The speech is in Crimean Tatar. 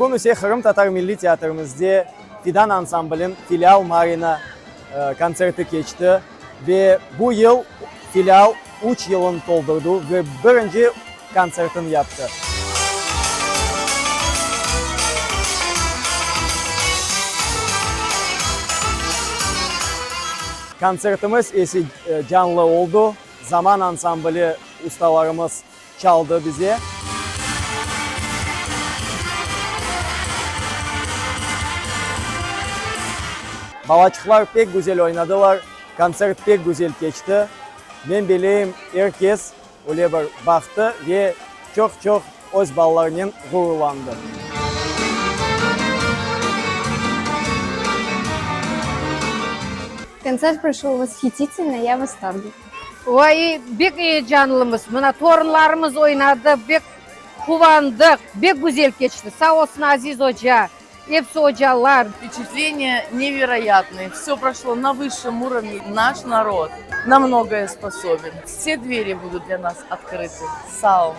Bugün ise Qırımtatar milliy teatrimizde Fidan ansamblin Filial Marina kontserti keçti ve bu yıl filial üç yılın toldurdı ve birinci kontsertin yaptı. Kontsertimiz ise canlı oldı, Zaman ansambli ustalarımız çaldı bize. Balaçıqlar pek güzel oynadılar, kontsert pek güzel keçti. Men beleyim, er kes öyle bir baqtı ve çoq-çoq öz balalarınen ğururlandı. Kontsert proşol voshitilno, ya v vostorge. Vay, bek eyecanlımız. Mına torunlarımız oynadı, bek quvandıq, bek güzel keçti. Sağ olsun Aziz oca, episi ocalar. Vpeçetleniya neveroyatnıye, vse proşlo na vısşem urovne, naş narod na mnogoye sposoben, vse dveri budut dlâ nas otkrıtı. Sağ ol.